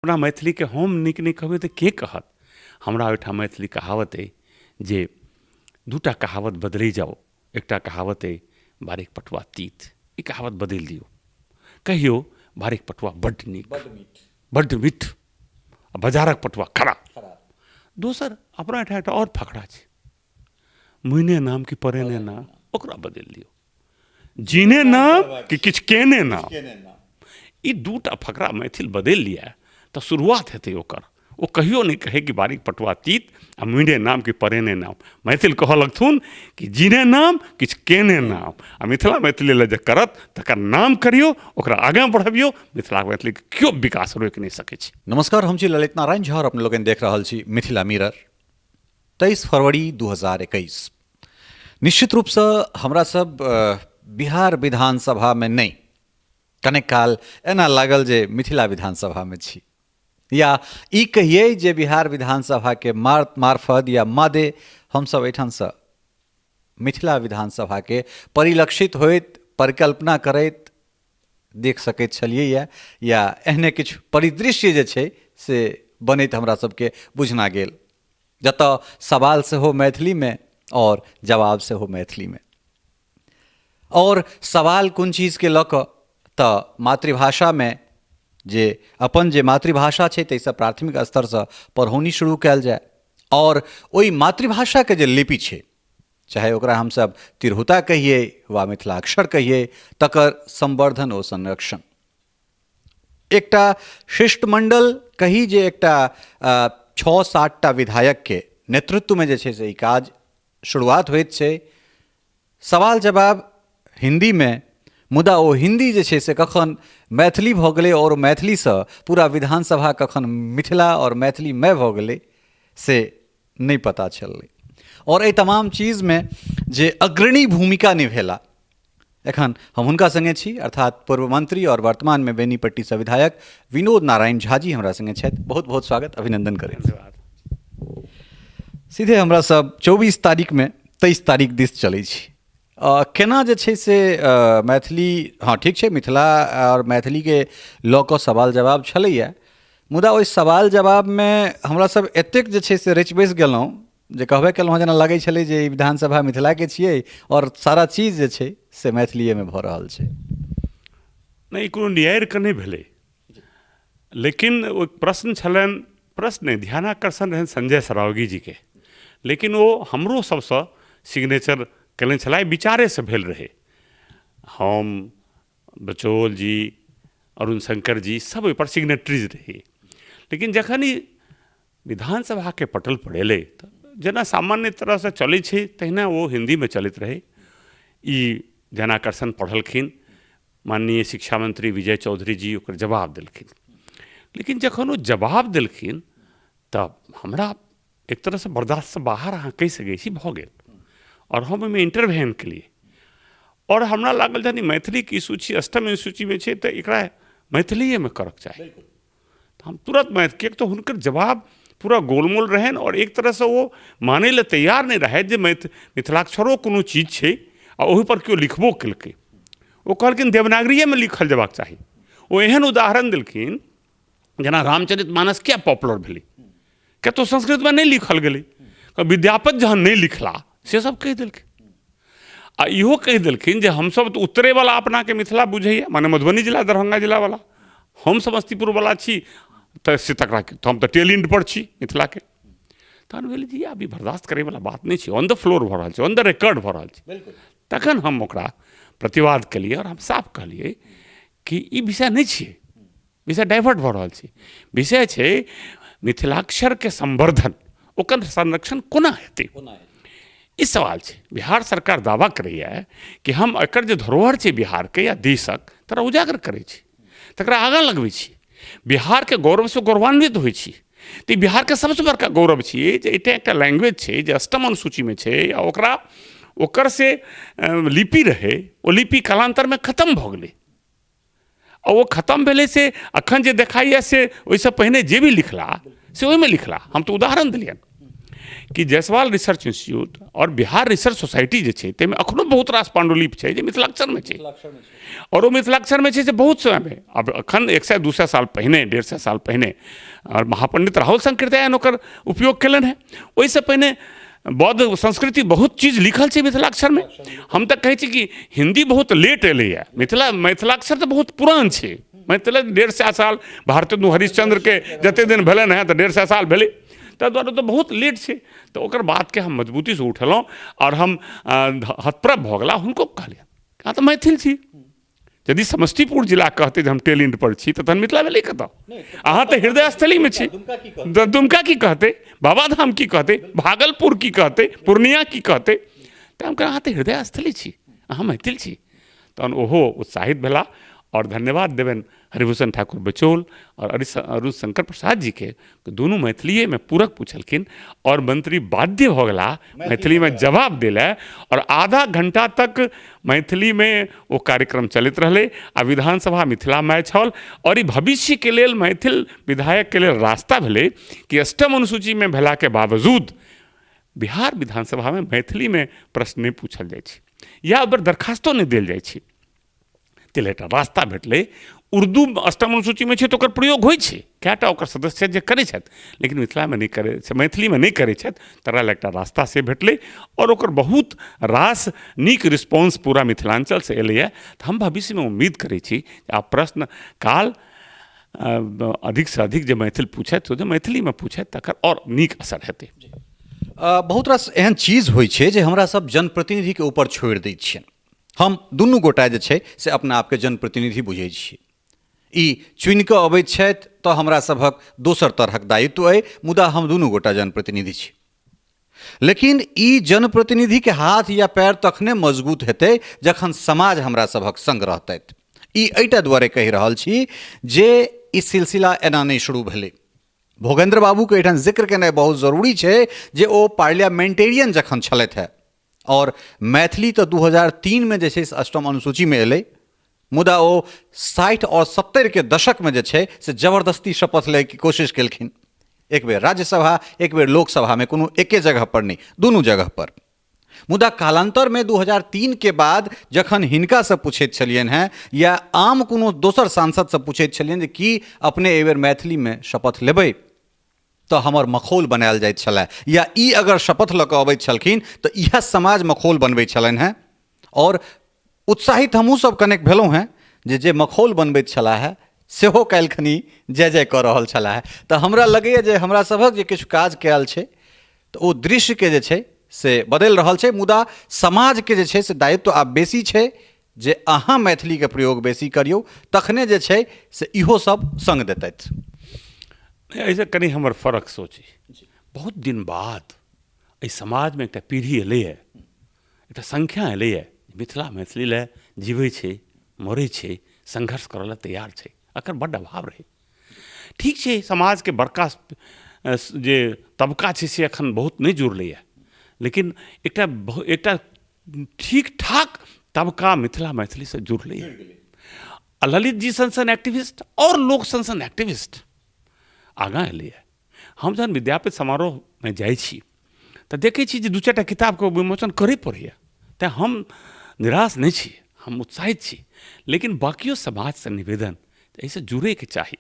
अपना मैथिलीके हम नीक नहि कहबै तऽ के कहत? हमरा ओहिठाम मैथिली कहावत अइ जे दूटा कहावत बदलै जाउ। एकटा कहावत अइ बारिक पटुआ तीत, ई कहावत बदलि दियौ, कहियौ बारिक पटुआ बड्ड नीक, बड्ड मीठ, आ बाजारक पटुआ खराब। दोसर अपना एहिठाम एकटा आओर फकरा छै, मुइने नाम कि परेने नाम, ओकरा बदलि दियौ, जीने नाम कि किछु केने नाम। ई दूटा फकरा मैथिल बदलि लिअ तऽ शुरुआत हेतै ओकर। ओ कहियो नहि कहै कि बारीक पटुआ तीत आ मुइने नाम कि परेने नाम। मैथिल कहऽ लगथुन कि जीने नाम किछु केने नाम। आ मिथिला मैथिली लए जे करत तकर नाम करियौ, ओकरा आगाँ बढ़बियौ। मिथिला मैथिलीके केओ विकास रोकि नहि सकै छै। नमस्कार, हम छी ललित नारायण झा और अपने लोकनि देख रहल छी मिथिला मिरर। 23 फरवरी 2021। निश्चित रूपसँ हमरा सब बिहार विधानसभामे नहि, कनेक काल एना लागल जे मिथिला विधानसभामे छी, या ई कहियै जे बिहार विधानसभाके मार्फत या मादे हमसब एहिठामसँ मिथिला विधानसभाके परिलक्षित होइत परिकल्पना करैत देख सकैत छलियैए, या एहने किछु परिदृश्य जे छै से बनैत हमरा सबके बुझना गेल, जतऽ सवाल सेहो मैथिलीमे आओर जवाब सेहो मैथिलीमे। आओर सवाल कोन चीजके लऽ कऽ, तऽ मातृभाषामे जे अपन जे मातृभाषा छै ताहिसँ प्राथमिक स्तरसँ पढ़ौनी शुरू कयल जाय, आओर ओहि मातृभाषाके जे लिपि छै, चाहे ओकरा हमसब तिरहुता कहियै वा मिथिलाक्षर कहियै, तकर संवर्धन ओ संरक्षण। एकटा शिष्टमंडल कही जे एकटा 6-7टा विधायकके नेतृत्वमे जे छै से ई काज शुरुआत होइत छै। सवाल जवाब हिन्दीमे, मुदा ओ हिन्दी जे छै से कखन मैथिली भऽ गेलै आओर मैथिलीसँ पूरा विधानसभा कखन मिथिला आओर मैथिलीमय भऽ गेलै से नहि पता चललै। आओर एहि तमाम चीजमे जे अग्रणी भूमिका निभेला, एखन हम हुनका सङ्गे छी, अर्थात पूर्व मंत्री और वर्तमानमे बेनीपट्टीसँ विधायक विनोद नारायण झा जी हमरा सङ्गे छथि। बहुत बहुत स्वागत, अभिनंदन करै। धन्यवाद। सीधे हमरा सब 24 तारीखमे 23 तारीख दिस चलै छी। केना जे छै से मैथिली, हँ ठीक छै, मिथिला आओर मैथिलीके लऽ कऽ सवाल जवाब छलैए, मुदा ओहि सवाल जवाबमे हमरा सब एतेक जे छै से रचि बसि गेलहुँ जे कहबे केलहुँ, जेना लगै छलै जे ई विधानसभा मिथिलाके छियै आओर सारा चीज जे छै से मैथिलीएमे भऽ रहल छै। नहि, ई कोनो नियारिके नहि भेलै, लेकिन ओ प्रश्न छलनि, प्रश्न नहि, ध्यानाकर्षण रहनि संजय सरावगी जीके, लेकिन ओ हमरो सबसँ सिग्नेचर केलनि छलाह, विचारेसँ भेल रहै। हम, बचौल जी, अरुण शंकर जी सब ओहिपर सिग्नेटरीज रही। लेकिन जखन ई विधानसभाके पटल पर एलै तऽ जेना सामान्य तरहसँ चलै छै तहिना ओ हिन्दीमे चलैत रहै। ई ध्यानाकर्षण पढ़लखिन माननीय शिक्षा मंत्री विजय चौधरी जी, ओकर जवाब देलखिन। लेकिन जखन ओ जवाब देलखिन तऽ हमरा एक तरहसँ बर्दाश्तसँ बाहर अहाँ कहि सकै छी भऽ गेल, आओर हम ओहिमे इंटरवेन केलियै। आओर हमरा लागल जहन मैथिलीके इशू छी, अष्टम अनुसूचीमे छै, तऽ एकरा मैथिलीएमे करऽके चाही। तऽ हम तुरन्त मैथिली, किएक तऽ हुनकर जवाब पूरा गोलमोल रहनि आओर एक तरहसँ ओ मानै लए तैयार नहि रहथि जे मिथिलाक्षरो कोनो चीज छै आ ओहिपर केओ लिखबो केलकै। ओ कहलखिन देवनागरिएमे लिखल जेबाक चाही। ओ एहन उदाहरण देलखिन जेना रामचरित मानस किया पॉपुलर भेलै, कतहु संस्कृतमे नहि लिखल गेलै, विद्यापति जहन नहि लिखला से सब कहि देलखिन। आ इहो कहि देलखिन जे हमसब तऽ उत्तरेवला अपनाके मिथिला बुझैए, माने मधुबनी जिला दरभंगा जिलावला, हम समस्तीपुरवला छी तऽ से तकरा हम तऽ टेल एंड पर छी मिथिलाके। तहन भेल जे आब ई बर्दाश्त करैवला बात नहि छै, ऑन the floor भऽ रहल छै, ऑन the record भऽ रहल छै। तखन हम ओकरा प्रतिवाद केलियै आओर हम साफ कहलियै कि ई विषय नहि छियै, विषय डाइवर्ट भऽ रहल छै। विषय छै मिथिलाक्षरके संवर्धन, ओकर संरक्षण कोना हेतै, ई सवाल छै। बिहार सरकार दावा करैए कि हम एकर जे धरोहर छै बिहारके या देशक, तकरा उजागर करै छी, तकरा आगाँ लगबै छी, बिहारके गौरवसँ गौरवान्वित होइ छी। तऽ ई बिहारके सबसँ बड़का गौरव छियै जे एहिठाम एकटा लैंग्वेज छै जे अष्टम अनुसूचीमे छै आ ओकरा ओकर से लिपि रहै, ओ लिपि कालान्तरमे खतम भऽ गेलै। आ ओ खतम भेलै से अखन जे देखाइए से ओहिसँ पहिने जे भी लिखला से ओहिमे लिखला। हम तऽ उदाहरण देलियनि। कि जायसवाल रिसर्च इंस्टीट्यूट आओर बिहार रिसर्च सोसाइटी जे छै ताहिमे एखनो बहुत रास पाण्डुलिपि छै जे मिथिलाक्षरमे छै। आओर ओ मिथिलाक्षरमे छै से बहुत समयमे, आब एखन 100 200 साल पहिने, 150 साल पहिने आओर महापण्डित राहुल शंकराचार्य ओकर उपयोग केलनि हेँ। ओहिसँ पहिने बौद्ध संस्कृति बहुत चीज लिखल छै मिथिलाक्षरमे। हम तऽ कहै छी कि हिन्दी बहुत लेट एलैए, मिथिलाक्षर तऽ बहुत पुरान छै। मिथिला 150 साल भारतेन्दु हरिश्चन्द्रके जतेक दिन भेलनि हेँ तऽ 150 साल भेलै, ताहि दुआरे तऽ बहुत लेट छै। तऽ ओकर बातके हम मजबूतीसँ उठेलहुँ आओर हम हतप्रभ भऽ गेला। हुनको कहलियनि अहाँ तऽ मैथिल छी, यदि समस्तीपुर जिला कहतै जे हम टेलेंट पर छी तऽ तहन मिथिला भेलै कतऽ? अहाँ तऽ हृदय स्थलीमे छी। दुमका की कहतै, बाबाधाम की कहतै, भागलपुर की कहतै, पूर्णिया की कहतै? तऽ हम कहै अहाँ तऽ हृदय स्थली छी, अहाँ मैथिल छी। तहन ओहो उत्साहित भेला आओर धन्यवाद देबनि हरिभूषण ठाकुर बचौल आओर अरुण शंकर प्रसाद जीके, दुनू मैथिलीएमे पूरक पुछलखिन आओर मंत्री बाध्य भऽ गेला मैथिलीमे जवाब दै लए। आओर आधा घंटा तक मैथिलीमे ओ कार्यक्रम चलैत रहलै आ विधानसभा मिथिलामय छल। आओर ई भविष्यके लेल मैथिल विधायकके लेल रास्ता भेलै कि अष्टम अनुसूचीमे भेलाके बावजूद बिहार विधानसभामे मैथिलीमे प्रश्न नहि पूछल जाइ छै या ओकर दरखास्तो नहि देल जाइ छै। ताहि लए एकटा रास्ता भेटलै। उर्दू अष्टम अनुसूचीमे छै तऽ ओकर प्रयोग होइ छै, कएटा ओकर सदस्य जे करै छथि, लेकिन मिथिलामे नहि करै छै, मैथिलीमे नहि करै छथि, तकरा लए एकटा रास्ता से भेटलै आओर ओकर बहुत रास नीक रिस्पॉन्स पूरा मिथिलाञ्चलसँ एलैए। तऽ हम भविष्यमे उम्मीद करै छी जे आब प्रश्न काल अधिकसँ अधिक जे मैथिल पूछथि जे मैथिलीमे पूछथि तकर आओर नीक असर हेतै। बहुत रास एहन चीज होइ छै जे हमरा सब जनप्रतिनिधिके ऊपर छोड़ि दै छियनि। हम दुनू गोटा जे छै से अपना आपके जनप्रतिनिधि बुझै छी। ई चुनि कऽ अबैत छथि तऽ हमरा सभक दोसर तरहक दायित्व अइ, मुदा हम दुनू गोटा जनप्रतिनिधि छी। लेकिन ई जनप्रतिनिधिके हाथ या पैर तखने मजबूत हेतै जखन समाज हमरा सभक संग रहतथि। ई एहिटा दुआरे कहि रहल छी जे ई सिलसिला एना नहि शुरू भेलै। भोगेन्द्र बाबूके एहिठाम जिक्र केनाइ बहुत जरूरी छै जे ओ पार्लियामेंटेरियन जखन छलथि हेँ, आओर मैथिली तऽ 2003 मे जे छै से अष्टम अनुसूचीमे एलै, मुदा ओ 60 आओर 70के दशकमे जे छै से जबरदस्ती शपथ लैके कोशिश केलखिन, एक बेर राज्यसभा एक बेर लोकसभामे, कोनो एके जगह पर नहि, दुनू जगह पर। मुदा कालान्तरमे 2003 के बाद जखन हिनकासँ पूछैत छलियनि हेँ या आम कोनो दोसर सांसदसँ पूछैत छलियनि जे की अपने एहि बेर मैथिलीमे शपथ लेबै, तऽ हमर मखौल बनायल जाइत छलए, या ई अगर शपथ लऽ कऽ अबैत छलखिन तऽ इएह समाज मखौल बनबै छलनि हेँ। आओर उत्साहित हमहूँ सब कनेक भेलहुँ हेँ जे जे मखौल बनबैत छलाह हेँ सेहो काल्हिखनी जय जय कऽ रहल छलाह हेँ। तऽ हमरा लगैए जे हमरा सभक जे किछु काज कयल छै तऽ ओ दृश्यके जे छै से बदलि रहल छै, मुदा समाजके जे छै से दायित्व आब बेसी छै जे अहाँ मैथिलीके प्रयोग बेसी करियौ, तखने जे छै से इहो सब सङ्ग देतथि। एहिसँ कनि हमर फर्क सोच अइ। बहुत दिन बाद एहि समाजमे एकटा पीढ़ी एलैए, एकटा संख्या एलैए मिथिला मैथिली लए जीबै छै, मरै छै, संघर्ष करऽ लए तैयार छै। एकर बड्ड अभाव रहै। ठीक छै, समाजके बड़का जे तबका छै से एखन बहुत नहि जुड़लैए, लेकिन एकटा एकटा ठीक ठाक तबका मिथिला मैथिलीसँ जुड़लैए। आ ललित जी सन सन एक्टिविस्ट आओर लोक सन सन एक्टिविस्ट आगाँ एलैए। हम जहन विद्यापति समारोहमे जाइ छी तऽ देखै छी जे दू चारिटा किताबके विमोचन करै पड़ैए। तेँ हम निराश नहि छी, हम उत्साहित छी, लेकिन बाकियो समाजसँ निवेदन एहिसँ जुड़ैके चाही।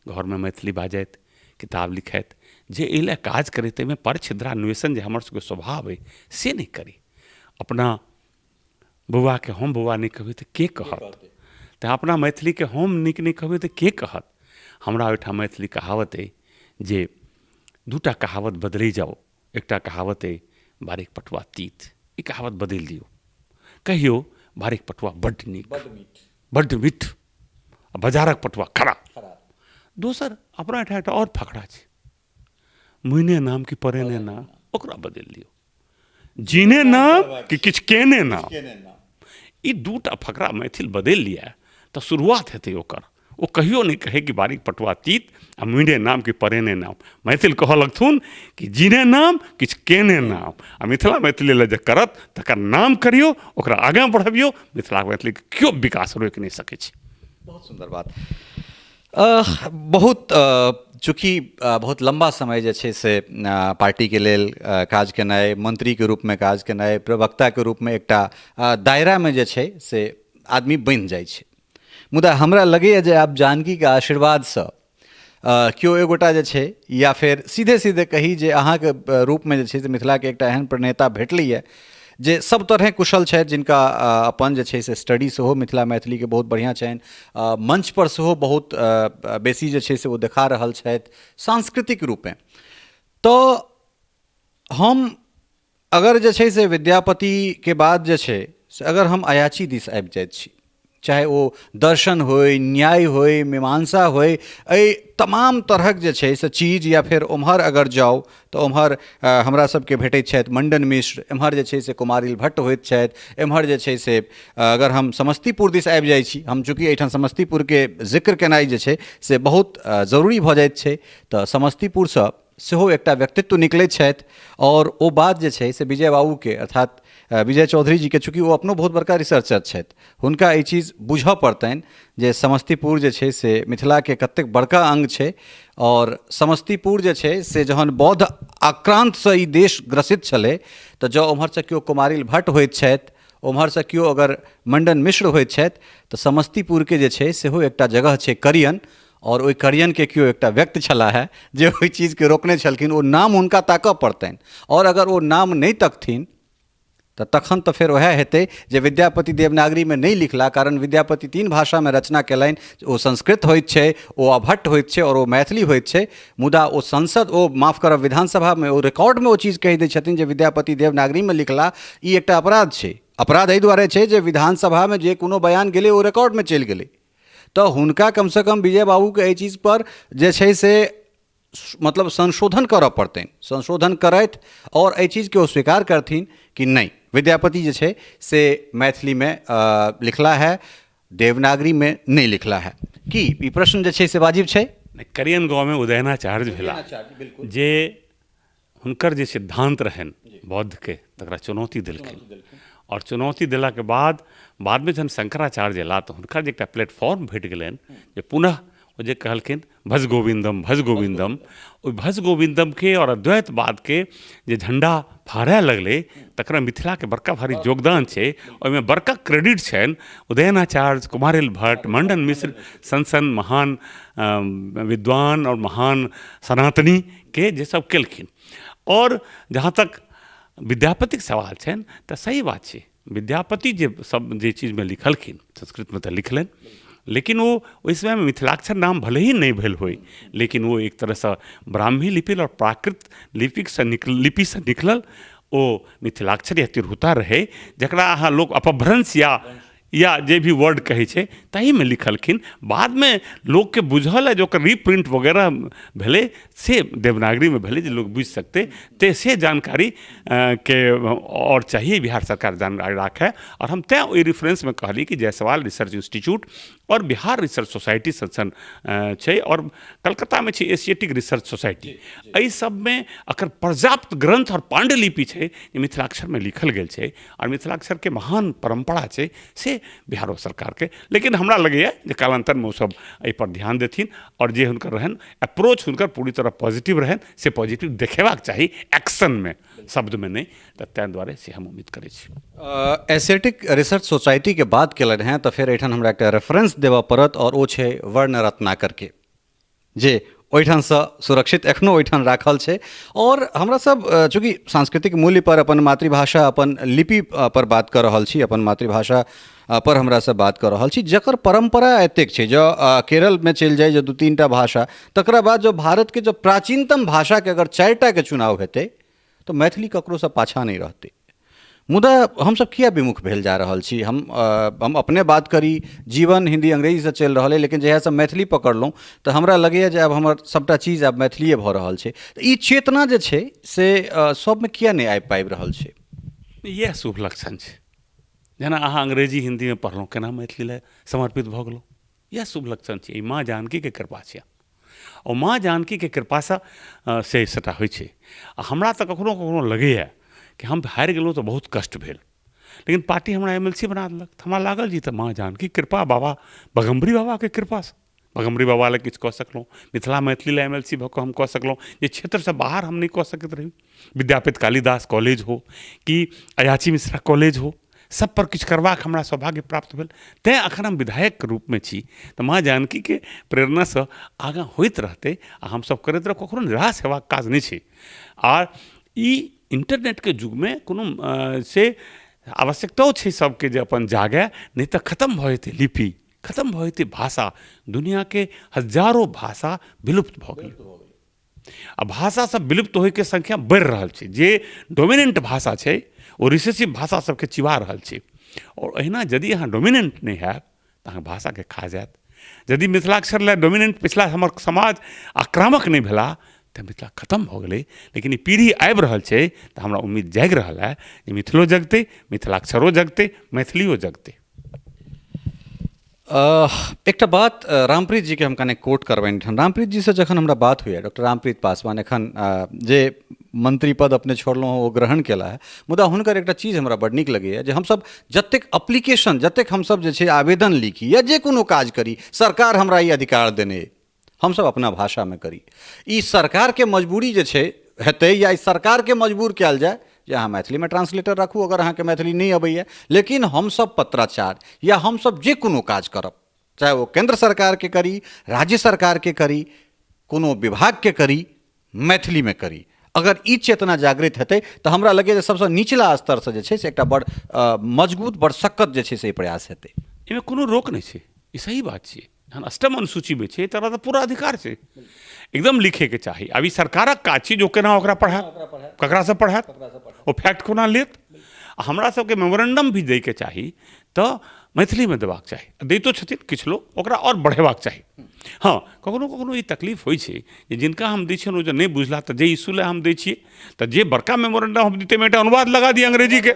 घरमे मैथिली बाजथि, किताब लिखथि, जे एहि लए काज करैत ताहिमे पर छिद्रान्वेषण जे हमर सबके स्वभाव अइ से नहि करी। अपना बौआके हम बौआ नहि कहबै तऽ के कहत? तऽ अपना मैथिलीके हम नीक नहि कहबै तऽ के कहत? हमरा ओहिठाम मैथिली कहावत अइ जे दूटा कहावत बदलै जाउ। एकटा कहावत अइ बारिक पटुआ तीत, ई कहावत बदलि दियौ, कहियौ बारिक पटुआ बड्ड नीक, बड्ड मीठ, आ बाजारक पटुआ खराब। दोसर अपना एहिठाम एकटा आओर फकरा छै, मुइने नाम कि परेने नाम, ओकरा बदलि दियौ, जीने नाम कि किछु केने नाम। ई दूटा फकरा मैथिल बदलि लिअ तऽ शुरुआत हेतै ओकर। ओ कहियो नहि कहै कि बारीक पटुआ तीत आ मुइने नाम कि परेने नाम। मैथिल कहऽ लगथुन कि जीने नाम किछु केने नाम। आ मिथिला मैथिली लए जे करत तकर नाम करियौ, ओकरा आगाँ बढ़बियौ। मिथिला मैथिलीके केओ विकास रोकि नहि सकै छै। बहुत सुन्दर बात। बहुत चूँकि बहुत लम्बा समय जे छै से पार्टीके लेल काज केनाइ, मंत्रीके रूपमे काज केनाइ, प्रवक्ताके रूपमे एकटा दायरामे जे छै से आदमी बन्हि जाइ छै। मुदा हमरा लगैए जे आब जानकीके आशीर्वादसँ केओ एगोटा जे छै या फेर सीधे सीधे कही जे अहाँके रूपमे जे छै से मिथिलाके एकटा एहन प्रणेता भेटलैए जे सब तरहे कुशल छथि, जिनका अपन जे छै से स्टडी सेहो मिथिला मैथिलीके बहुत बढ़िआँ छनि, मंचपर सेहो बहुत बेसी जे छै से ओ देखा रहल छथि सांस्कृतिक रूपेँ। तऽ हम अगर जे छै से विद्यापतिके बाद जे छै से अगर हम अयाची दिस आबि जाइत छी, चाहे ओ दर्शन होइ, न्याय होइ, मीमांसा होइ, एहि तमाम तरहक जे छै से चीज, या फेर ओम्हर अगर जाउ तऽ ओम्हर हमरा सबके भेटैत छथि मण्डन मिश्र, एम्हर जे छै से कुमारिल भट्ट होइत छथि, एम्हर जे छै से अगर हम समस्तीपुर दिस आबि जाइ छी, हम चूँकि एहिठाम समस्तीपुरके जिक्र केनाइ जे छै से बहुत जरूरी भऽ जाइत छै, तऽ समस्तीपुरसँ सेहो एकटा व्यक्तित्व निकलैत छथि आओर ओ बात जे छै से विजय बाबूके अर्थात विजय चौधरी जीके, चूँकि ओ अपनो बहुत बड़का रिसर्चर छथि, हुनका ई चीज बुझऽ पड़तनि जे समस्तीपुर जे छै से मिथिलाके कतेक बड़का अङ्ग छै आओर समस्तीपुर जे छै से जहन बौद्ध आक्रान्तसँ ई देश ग्रसित छलै तऽ जँ ओम्हरसँ केओ कुमारिल भट्ट होइत छथि, ओम्हरसँ केओ अगर मण्डन मिश्र होइत छथि, तऽ समस्तीपुरके जे छै सेहो एकटा जगह छै करियन, आओर ओहि करियनके केओ एकटा व्यक्ति छलाह हे जे ओहि चीजके रोकने छलखिन, ओ नाम हुनका ताकऽ पड़तनि आओर अगर ओ नाम नहि तकथिन तऽ तखन तऽ फेर वएह हेतै जे विद्यापति देवनागरीमे नहि लिखला, कारण विद्यापति तीन भाषामे रचना केलनि, ओ संस्कृत होइत छै, ओ अभट्ट होइत छै आओर ओ मैथिली होइत छै, मुदा ओ संसद ओ माफ करब विधानसभामे ओ रिकॉर्डमे ओ चीज कहि दै छथिन जे विद्यापति देवनागरीमे लिखला। ई एकटा अपराध छै। अपराध एहि दुआरे छै जे विधानसभामे जे कोनो बयान गेलै ओ रिकॉर्डमे चलि गेलै, तऽ हुनका कमसँ कम विजय बाबूके एहि चीजपर जे छै से मतलब संशोधन करऽ पड़तनि, संशोधन करथि आओर एहि चीजके ओ स्वीकार करथिन कि नहि विद्यापति जे छै से मैथिलीमे लिखला है, देवनागरीमे नहि लिखला है। की ई प्रश्न जे छै से वाजिब छै? करियन गाँवमे उदयनाचार्य भेला जे हुनकर जे सिद्धान्त रहनि बौद्धके तकरा चुनौती देलखिन आओर चुनौती देलाके बाद बादमे जहन शंकराचार्य अयला तऽ हुनका जे एकटा प्लेटफॉर्म भेट गेलनि जे पुनः ओ जे कहलखिन भज गोविन्दम भज गोविन्दम, ओहि भज गोविन्दमके आओर अद्वैतवादके जे झण्डा फहराए लगलै तकरा मिथिलाके बड़का भारी योगदान छै। ओहिमे बड़का क्रेडिट छनि उदयनाचार्य, कुमारिल भट्ट, मण्डन मिश्र सन सन महान विद्वान आओर महान सनातनी के जे सब केलखिन। आओर जहाँ तक विद्यापतिके सवाल छनि तऽ सही बात छै, विद्यापति जे सब जे चीजमे लिखलखिन संस्कृतमे तऽ लिखलनि, लेकिन ओ ओहि समयमे मिथिलाक्षर नाम भले ही नहि भेल होइ, लेकिन ओ एक तरहसँ ब्राह्मी लिपि आओर प्राकृत लिपिसँ लिपिसँ निकलल ओ मिथिलाक्षर या तिरहुता रहै, जकरा अहाँ लोक अपभ्रंश या जे भी वर्ड कहै छै ताहिमे लिखलखिन। बादमे लोकके बुझल जे ओकर रिप्रिंट वगैरह भेलै से देवनागरीमे भेलै जे लोक बुझि सकतै, ते से जानकारी के आओर चाहिए बिहार सरकार जानकारी राखै। आओर हम तैँ ओहि रेफरेंसमे कहली कि जायसवाल रिसर्च इंस्टीट्यूट आओर बिहार रिसर्च सोसाइटी सन सन छै आओर कलकत्तामे छै एशियाटिक रिसर्च सोसाइटी, एहि सबमे एकर पर्याप्त ग्रन्थ आओर पाण्डुलिपि छै जे मिथिलाक्षरमे लिखल गेल छै आओर मिथिलाक्षरके महान परम्परा छै से बिहारो सरकारके। लेकिन हमरा लगैए जे कालान्तरमे ओसब एहिपर ध्यान देथिन आओर जे हुनकर रहनि अप्रोच हुनकर पूरी तरह पॉजिटिव रहनि से पॉजिटिव देखेबाक चाही एक्शनमे, शब्दमे नहि, तऽ ताहि दुआरे से हम उम्मीद करै छी। एशियाटिक रिसर्च सोसाइटीके बात केलनि हेँ तऽ फेर एहिठाम हमरा एकटा रेफरेंस देबऽ पड़त आओर ओ छै वर्ण रत्नाकरके, जे ओहिठामसँ सुरक्षित एखनो ओहिठाम राखल छै। आओर हमरा सब चूँकि सांस्कृतिक मूल्यपर अपन मातृभाषा अपन लिपि पर बात कऽ रहल छी, अपन मातृभाषा पर हमरा सब बात कऽ रहल छी जकर परम्परा एतेक छै, जँ केरलमे चलि जाइ जे 2-3टा भाषा, तकरा बाद जँ भारतके जँ प्राचीनतम भाषाके अगर 4टाके चुनाव हेतै तऽ मैथिली ककरोसँ पाछाँ नहि रहतै। मुदा हमसब किया विमुख भेल जा रहल छी? हम अपने बात करी, जीवन हिन्दी अंग्रेजीसँ चलि रहल अइ, लेकिन जहियासँ मैथिली पकड़लहुँ तऽ हमरा लगैए जे आब हमर सभटा चीज आब मैथिलिए भऽ रहल छै। तऽ ई चेतना जे छै से सभमे किया नहि आबि पाबि रहल छै? इएह शुभ लक्षण छै। जेना अहाँ अंग्रेजी हिन्दीमे पढ़लहुँ, केना मैथिली लए समर्पित भऽ गेलहुँ? इएह शुभ लक्षण छै। ई माँ जानकीके कृपा छियै आओर माँ जानकीके कृपासँ से सभटा होइ छै। आ हमरा तऽ कखनो कखनो लगैए कि हम हारि गेलहुँ तऽ बहुत कष्ट भेल, लेकिन पार्टी हमरा एम एल सी बना देलक तऽ हमरा लागल जे ई तऽ माँ जानकीके कृपा, बाबा बघम्बरी बाबाके कृपासँ भगमरी बाबा लए किछु कऽ सकलहुँ, मिथिला मैथिली लए एम एल सी भऽ कऽ हम कऽ सकलहुँ, जे क्षेत्रसँ बाहर हम नहि कऽ सकैत रही। विद्यापति कालिदास कॉलेज हो कि अयाची मिश्रा कॉलेज हो, सब पर किछु करबाक हमरा सौभाग्य प्राप्त भेल। तैँ एखन हम विधायकके रूपमे छी तऽ माँ जानकीके प्रेरणासँ आगाँ होइत रहतै आ हमसभ करैत रहब, ककरो निराश हेबाक काज नहि छै। आ ई इन्टरनेटके युगमे कोनो से आवश्यकतो छै सबके जे अपन जागय, नहि तऽ खतम भऽ जेतै लिपि, खतम भऽ जेतै भाषा। दुनिआँके हजारो भाषा विलुप्त भऽ गेलै आ भाषा सब विलुप्त होइके संख्या बढ़ि रहल छै। जे डोमिनेन्ट भाषा छै ओ रिसेसिव भाषा सबके चिबा रहल छै। आओर एहिना यदि अहाँ डोमिनेन्ट नहि हैब तऽ अहाँके भाषाके खा जायत। यदि मिथिलाक्षर लए डोमिनेन्ट पिछला हमर समाज आक्रामक नहि भेला तऽ मिथिला खतम भऽ गेलै। लेकिन ई पीढ़ी आबि रहल छै तऽ हमरा उम्मीद जागि रहल है जे मिथिलो जगतै, मिथिलाक्षरो जगतै, मैथिलियो जगतै। एकटा बात रामप्रीत जीके हम कने कोट करबनि एहिठाम। रामप्रीत जीसँ जखन हमरा बात होइए, डॉक्टर रामप्रीत पासवान एखन जे मंत्री पद अपने छोड़लहुँ ओ ग्रहण केला है, मुदा हुनकर एकटा चीज हमरा बड़ नीक लगैए जे हमसब जतेक अप्लीकेशन, जतेक हमसब जे छै आवेदन लिखी या जे कोनो काज करी, सरकार हमरा ई अधिकार देने अइ, हमसब अपना भाषामे करी। ई सरकारके मजबूरी जे छै हेतै या ई सरकारके मजबूर कयल जाय जे अहाँ मैथिलीमे ट्रांसलेटर राखू अगर अहाँके मैथिली नहि अबैए, लेकिन हमसब पत्राचार या हमसब जे कोनो काज करब, चाहे ओ केन्द्र सरकारके करी, राज्य सरकारके करी, कोनो विभागके करी, मैथिलीमे करी। अगर ई चेतना जागृत हेतै तऽ हमरा लगैए जे सबसँ निचला स्तरसँ जे छै से एकटा बड़ मजबूत, बड़ सक्कत जे छै से ई प्रयास हेतै। एहिमे कोनो रोक नहि छै, ई सही बात छियै। जहन अष्टम अनुसूचीमे छै तकरा तऽ पूरा अधिकार छै एकदम लिखैके चाही। आब ई सरकारक काज छी जे ओ केना ओकरा पढ़ायत, ककरासँ पढ़ायत, ओ फैक्ट कोना लेत। आ हमरा सबके मेमोरेंडम भी दैके चाही तऽ मैथिलीमे देबाक चाही, दैतो छथिन किछु लोक, ओकरा आओर बढ़ेबाक चाही। हँ, कखनो कखनो ई तकलीफ होइ छै जे जिनका हम दै छियनि ओ जे नहि बुझला तऽ जे इशू लए हम दै छियै तऽ जे बड़का मेमोरेंडम हम दी ताहिमे एकटा अनुवाद लगा दी, अंग्रेजीके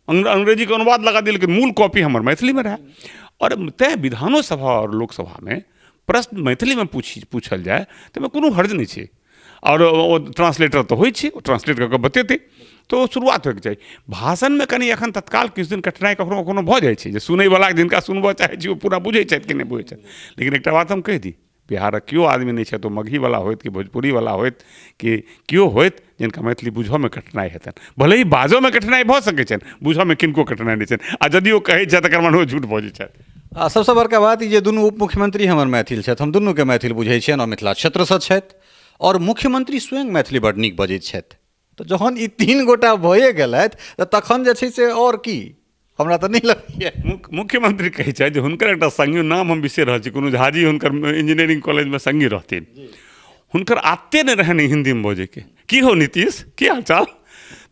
अंग्रेजीके अनुवाद लगा दी, लेकिन मूल कॉपी हमर मैथिलीमे रहए। आओर तैँ विधानो सभा आओर लोकसभामे प्रश्न मैथिलीमे पूछल जाय ताहिमे कोनो हर्ज नहि छै। आओर ओ ट्रांसलेटर तऽ होइ छै, ओ ट्रांसलेट कऽ कऽ बतेतै, तऽ ओ शुरुआत होइके चाही। भाषणमे कनि एखन तत्काल किछु दिन कठिनाइ कखनो कखनो भऽ जाइ छै जे सुनैवला जिनका सुनबऽ चाहै छी ओ पूरा बुझै छथि कि नहि बुझै छथि। लेकिन एकटा बात हम कहि दी, बिहारक केओ आदमी नहि छथि, ओ मगहीवला होथि कि भोजपुरीवला होथि कि केओ होथि, जिनका मैथिली बुझऽमे कठिनाइ हेतनि। भले ही बाजऽमे कठिनाइ भऽ सकै छनि, बुझऽमे किनको कठिनाइ नहि छनि। आ यदि ओ कहै छथि तकर माने ओ झूठ बजै छथि। आ सबसँ बड़का बात ई जे दुनू उप मुख्यमंत्री हमर मैथिल छथि, हम दुनूके मैथिल बुझै छियनि आओर मिथिला क्षेत्रसँ छथि, आओर मुख्यमंत्री स्वयं मैथिली बड्ड नीक बजैत छथि। तऽ जहन ई तीन गोटा भए गेलथि तऽ तखन जे छै से आओर की, हमरा तऽ नहि लगैए। मुख्यमंत्री कहै छथि जे हुनकर एकटा संगी, नाम हम बिसरि रहल छी, कोनो झाजी हुनकर इंजीनियरिंग कॉलेजमे संगी रहथिन, हुनकर आदते नहि रहनि हिन्दीमे बजैके। की हो नीतीश, की हाल चाल?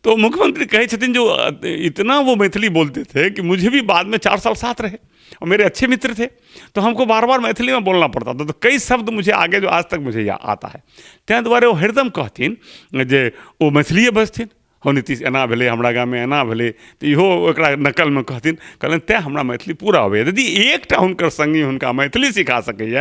तो मुख्यमंत्री कहै छथिन जो इतना वो मैथिली बोलते थे कि मुझे भी बाद में 4 साल साथ रहे और मेरे अच्छे मित्र थे, तो हमको बार बार मैथिली में बोलना पड़ता था, तो कई शब्द मुझे आगे जो आज तक मुझे आता है। तैँ दुआरे ओ हरदम कहथिन जे ओ मैथिलिए बजथिन, हो नीतीश एना भेलै, हमरा गाममे एना भेलै, तऽ इहो ओकरा नकलमे कहथिन। कहलनि तैँ हमरा मैथिली पूरा अबैए। यदि एकटा हुनकर सङ्गी हुनका मैथिली सिखा सकैए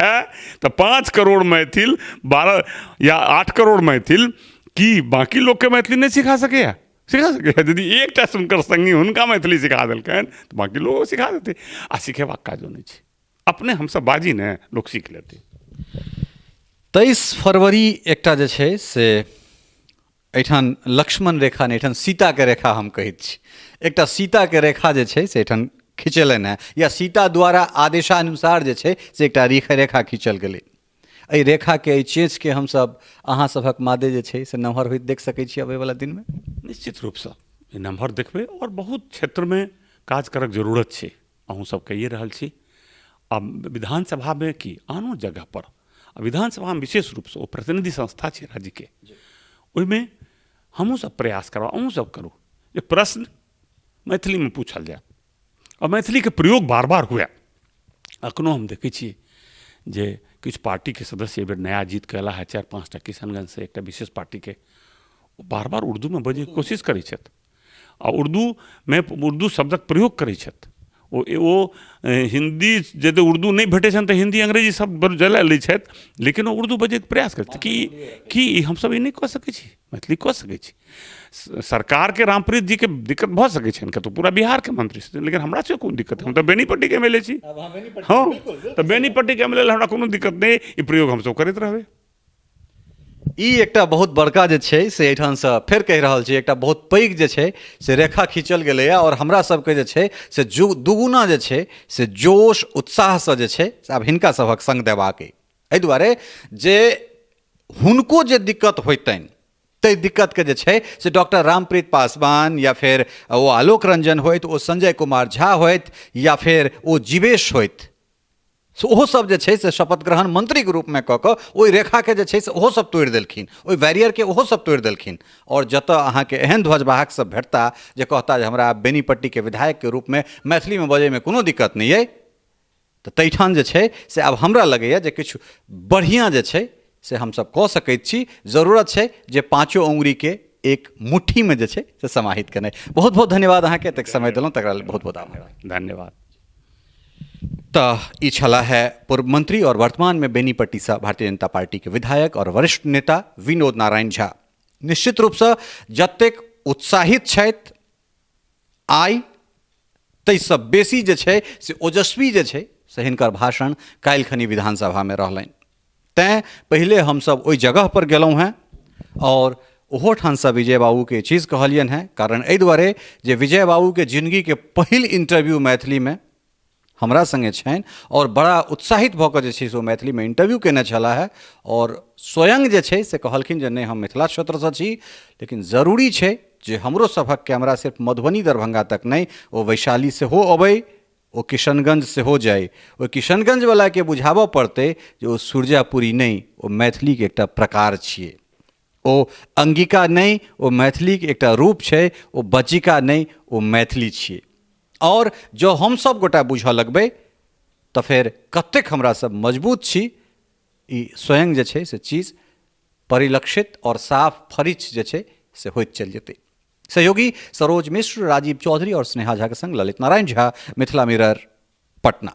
तऽ 5 करोड़ मैथिल, 12 या 8 करोड़ मैथिल की बाँकी लोकके मैथिली नहि सिखा सकैए? सिखा सकैए। यदि एकटा हुनकर सङ्गी हुनका मैथिली सिखा देलकनि तऽ बाँकी लोको सिखा देतै। आ सिखेबाक काजो नहि छै, अपने हमसब बाजी ने, लोक सीख लेतै। 23 फरवरी एकटा जे छै से एहिठाम लक्ष्मण रेखा नहि, एहिठाम सीताके रेखा हम कहैत छी, एकटा सीताके रेखा जे छै से एहिठाम खिचेलनि हेँ, या सीता द्वारा आदेशानुसार जे छै से एकटा रेखा खींचल गेलै। एहि रेखाके, एहि चेंचके हमसब अहाँ सभक मादे जे छै से नमहर होइत देख सकै छी अबैवला दिनमे? निश्चित रूपसँ नमहर देखबै आओर बहुत क्षेत्रमे काज करऽके जरूरत छै, अहूँ सब कहिए रहल छी। आ विधानसभामे की आनो जगहपर, आ विधानसभामे विशेष रूपसँ ओ प्रतिनिधि संस्था छै राज्यके, ओहिमे हमहूँ सब प्रयास करब, अहूँ सब करू जे प्रश्न मैथिलीमे पूछल जाय आ मैथिलीके प्रयोग बार बार हुए। एखनो हम देखै छियै जे किछु पार्टीके सदस्य एहिबेर नया जीत कऽ अयला हँ, 4-5टा किशनगंजसँ एकटा विशेष पार्टीके, ओ बार बार उर्दूमे बजैके कोशिश करै छथि आ उर्दूमे उर्दू शब्दक प्रयोग करै छथि। ओ हिन्दी यदि उर्दू नहि भेटै छनि तऽ हिन्दी अंग्रेजी सब जला लै छथि, लेकिन ओ उर्दू बजैके प्रयास करै छथि। कि की हमसब ई नहि कऽ सकै छी? मैथिली कऽ सकै छी। सरकारके रामप्रीत जीके दिक्कत भऽ सकै छनि, कतहु पूरा बिहारके मंत्री छथिन, लेकिन हमरा से कोन दिक्कत? हम तऽ बेनीपट्टीके एम एल ए छी। हँ, तऽ बेनीपट्टीके एम एल ए हमरा कोनो दिक्कत नहि, ई प्रयोग हमसब करैत रहबै। ई एकटा बहुत बड़का जे छै से एहिठामसँ फेर कहि रहल छी, एकटा बहुत पैघ जे छै से रेखा खींचल गेलैए आओर हमरा सबके जे छै से दुगुना जे छै से जोश उत्साहसँ जे छै से आब हिनका सभक सङ्ग देबाक अइ। एहि दुआरे जे हुनको जे दिक्कत होइतनि ताहि दिक्कतके जे छै से डॉक्टर रामप्रीत पासवान या फेर ओ आलोक रंजन होइत, ओ संजय कुमार झा होइत या फेर ओ जीवेश होइत, से ओहो सब जे छै से शपथ ग्रहण मंत्रीके रूपमे कऽ कऽ ओहि रेखाके जे छै से ओहो सब तोड़ि देलखिन, ओहि बैरियरके ओहो सब तोड़ि देलखिन। आओर जतऽ अहाँके एहन ध्वजवाहक सब भेटता जे कहता जे हमरा बेनीपट्टीके विधायकके रूपमे मैथिलीमे बजैमे कोनो दिक्कत नहि अइ, तऽ ताहिठाम जे छै से आब हमरा लगैए जे किछु बढ़िआँ जे छै से हमसब कऽ सकैत छी। जरूरत छै जे पाँचो अङ्गुरीके एक मुट्ठीमे जे छै से समाहित केनाइ। बहुत बहुत धन्यवाद अहाँके, एतेक समय देलहुँ तकरा लेल बहुत बहुत आभार। धन्यवाद। तऽ ई छलाह है पूर्व मंत्री और वर्तमान में बेनीपट्टी से भारतीय जनता पार्टी के विधायक और वरिष्ठ नेता विनोद नारायण झा। निश्चित रूप से जतेक उत्साहित छथि आइ, ताहिसँ बेसी जे छै से ओजस्वी जे छै से हिनकर भाषण काल्हि खनी विधानसभामे रहलनि। तैँ पहिले हमसब ओहि जगहपर गेलहुँ हेँ आओर ओहो ठामसँ विजय बाबूके चीज कहलियनि हेँ, कारण एहि दुआरे जे विजय बाबूके जिनगीके पहिल इंटरव्यू मैथिलीमे हमरा सङ्गे छनि आओर बड़ा उत्साहित भऽ कऽ जे छै से ओ मैथिलीमे इंटरव्यू केने छलाह हेँ आओर स्वयं जे छै से कहलखिन जे नहि हम मिथिला क्षेत्रसँ छी, लेकिन जरूरी छै जे हमरो सभक कैमरा सिर्फ मधुबनी दरभंगा तक नहि, ओ वैशाली सेहो अबै, ओ किशनगंज सेहो जाइ। ओहि किशनगंजवलाके बुझाबऽ पड़तै जे ओ सुरजापुरी नहि, ओ मैथिलीके एकटा प्रकार छियै, ओ अंगिका नहि, ओ मैथिलीके एकटा रूप छै, ओ बज्जिका नहि, ओ मैथिली छियै। आओर जँ हमसभ गोटा बुझऽ लगबै तऽ फेर कतेक हमरा सब मजबूत छी, ई स्वयं जे छै से चीज परिलक्षित आओर साफ फरिच जे छै से होइत चलि जेतै। सहयोगी सरोज मिश्र, राजीव चौधरी और स्नेहा झा के संग ललित नारायण झा, मिथिला मिरर, पटना।